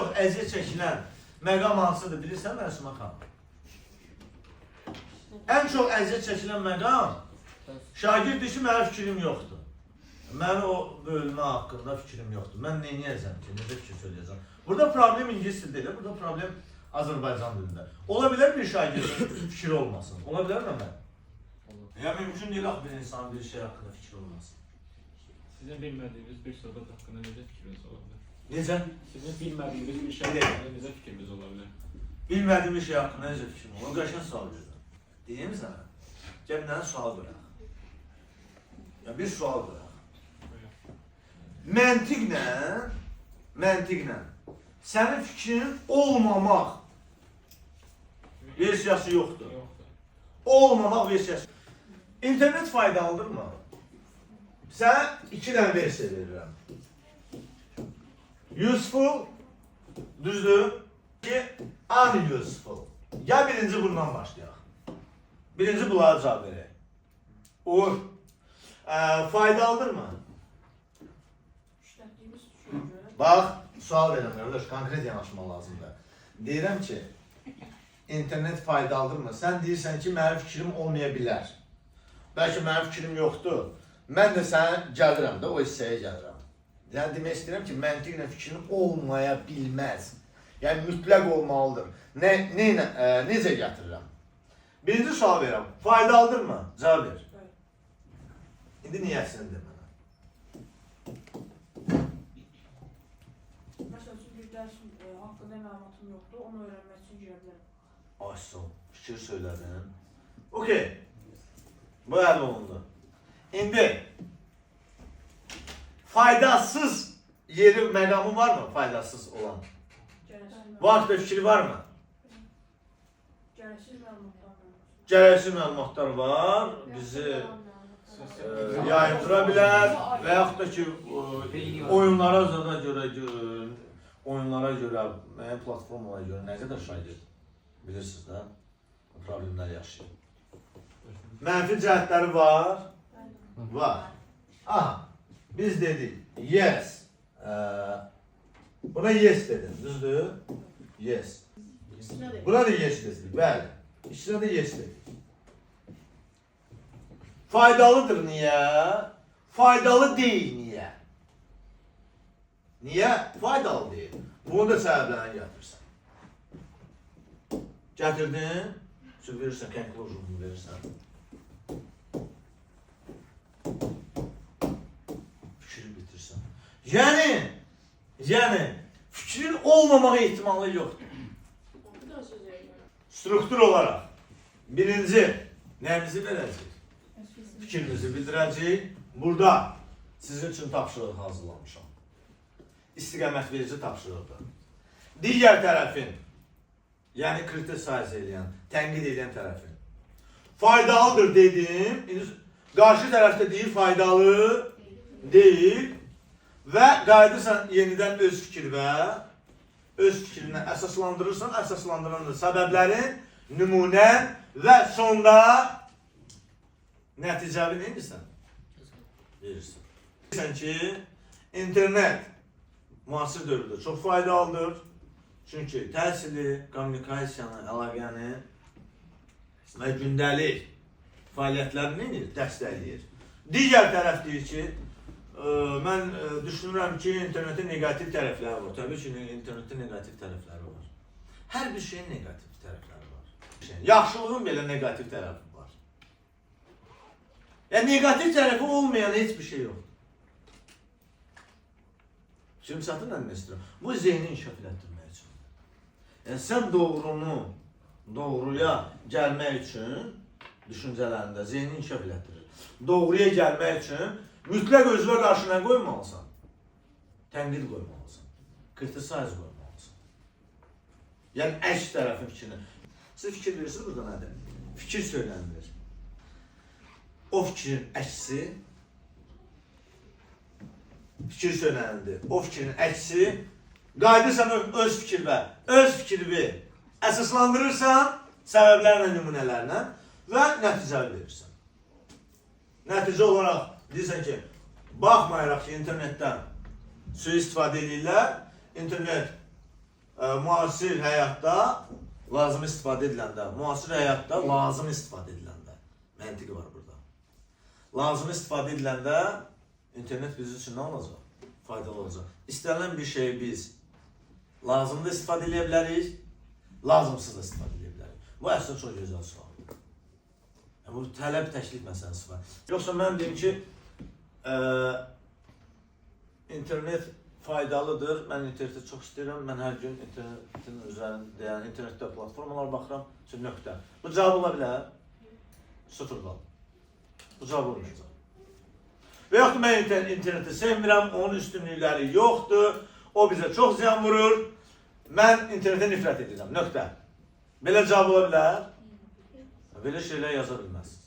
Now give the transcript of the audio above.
çox əziyyət çəkilən məqam hansıdır bilirsən Məsumə xanım? Ən çox əziyyət çəkilən məqam şagird deyir ki, mənim fikrim yoxdur. Mənim o bölmə haqqında fikrim yoxdur. Mən nə edəcəm ki, necə fikir söyləyəcəm? Burada problem ingilis dilində deyil, burada problem Azərbaycan dilində. Ola bilər bir şagirdin fikri olmasın. Ola bilər mi mən? Ya mümkün deyil axı bir insanın bir şey haqqında fikri olmasın. Sizin bilmədiyiniz bir söhbət haqqında necə fikriniz ola bilər? Necə? Sizin bilmədiyiniz bir şey Bilir. haqqında necə fikriniz ola bilər? Bilmədiyim bir şey haqqında necə fikrim olur? Qəşəng sual verdin. Deyim sənə. Gəl bir dənə sual qoyaq. Ya bir sual qoyaq. Məntiqlə, məntiqlə sənin fikrinin olmamaq versiyası yoxdur. Yoxdur. Olmamaq versiyası. İnternet faydalıdırmı? Sənə iki dənə versiya verirəm. Useful, düzdür? Ki, unuseful. Ya birinci bundan başlayaq. Birinci bunlara cavab verək. Uğur, faydalıdırmı? İşlətdiyimiz düşüncə görə Bax, sual verirəm qardaş, konkret yanaşma lazımdır. Deyirəm ki, internet faydalıdırmı? Sən deyirsən ki, mənim fikrim olmaya bilər. Bəlkə mənim fikrim yoxdur. Mən də sənə gəlirəm də, o hissəyə gəlirəm. Yəni demək istəyirəm ki, məntiqlə fikrin olmaya bilməz. Yəni mütləq olmalıdır. Nə nə ilə, necə gətirirəm? Birinci sual verirəm. Faydalıdırmı? Cavab ver. Bəli. İndi niyəsini de mənə. Məsəl üçün bir dərsin haqqında məlumatım yoxdur, onu öyrənmək üçün girə bilərəm. Ay sağ ol, fikir söylədin. Okey. Bu həll olundu. İndi faydasız yeri məqamı var mı? Faydasız olan. Gərəksiz Bu haqda fikri var mı? Gərəksiz məlumatlar var. Gərəksiz məlumatlar var. Bizi yayındıra bilər və yaxud da ki oyunlara zada görə oyunlara görə, müəyyən platformalara görə nə qədər şagird bilirsiniz də problemlər yaşayır. Mənfi cəhətləri var. Var. Aha. Biz dedik yes. Buna yes dedim, düzdür? Yes. İkisinə də. Buna da yes dedik, bəli. İkisinə də yes dedik. Faydalıdır niyə? Faydalı deyil niyə? Niyə? Faydalı deyil. Bunu da səbəblərini gətirsən. Gətirdin, su verirsən, conclusion verirsən. Fikri bitirsən. Yəni fikrin olmamağa ehtimalı yoxdur. Bir daha söz verirəm. Struktur olaraq birinci nəyimizi verəcəyik? Fikrimizi bildirəcəyik. Burada sizin üçün tapşırıq hazırlamışam. İstiqamət verici tapşırıqdır. Digər tərəfin, yəni criticize eləyən, tənqid eləyən tərəfin faydalıdır dedim. İndi qarşı tərəfdə deyir faydalı deyil və qayıdırsan yenidən öz fikrinə, öz fikrinə əsaslandırırsan, əsaslandıran da səbəblərin, nümunə və sonda nəticəvi nə edirsən? Verirsən. Deyirsən ki, internet müasir dövrdə çox faydalıdır. Çünki təhsili, kommunikasiyanı, əlaqəni və gündəlik fəaliyyətlərini nə edir? Dəstəkləyir. Digər tərəf deyir ki, mən düşünürəm ki, internetin neqativ tərəfləri var. Təbii ki, internetin neqativ tərəfləri var. Hər bir şeyin neqativ tərəfləri var. Yaxşılığın belə neqativ tərəfi var. Yəni neqativ tərəfi olmayan heç bir şey yoxdur. Şimdi çatır nə demək istəyirəm? Bu zehni inkişaf elətdirmək üçün. Yəni sən doğrunu, doğruya gəlmək üçün düşüncələrində zehni inkişaf elətdirir. Doğruya gəlmək üçün mütləq özünə qarşı nə qoymalısan? Tənqid qoymalısan. Criticize qoymalısan. Yəni əks tərəfin fikrini. Siz fikir verirsiniz burada nədir? Fikir söylənilir. O fikrin əksi fikir söylənildi. O fikrin əksi qayıdırsan öz fikrinə, öz fikrini əsaslandırırsan səbəblərlə, nümunələrlə və nəticə verirsən. Nəticə olaraq deyirsən ki, baxmayaraq ki, internetdən sui-istifadə edirlər, internet müasir həyatda lazım istifadə ediləndə, müasir həyatda lazım istifadə ediləndə məntiqi var burada. Lazım istifadə ediləndə internet bizim üçün nə olacaq? Faydalı olacaq. İstənilən bir şeyi biz lazımda istifadə edə bilərik, lazımsız da istifadə edə bilərik. Bu əslində çox gözəl sualdır. Yəni, bu tələb təklif məsələsi var. Yoxsa mən deyim ki, internet faydalıdır. Mən interneti çox istəyirəm. Mən hər gün internetin üzərində, yəni internetdə platformalara baxıram. Üçün nöqtə. Bu cavab ola bilər. Sıfır bal. Bu cavab olmayacaq. Və yaxud da mən interneti sevmirəm, onun üstünlükləri yoxdur. O bizə çox ziyan vurur. Mən internetə nifrət edirəm. Nöqtə. Belə cavab ola bilər. Belə şeylər yaza bilməz.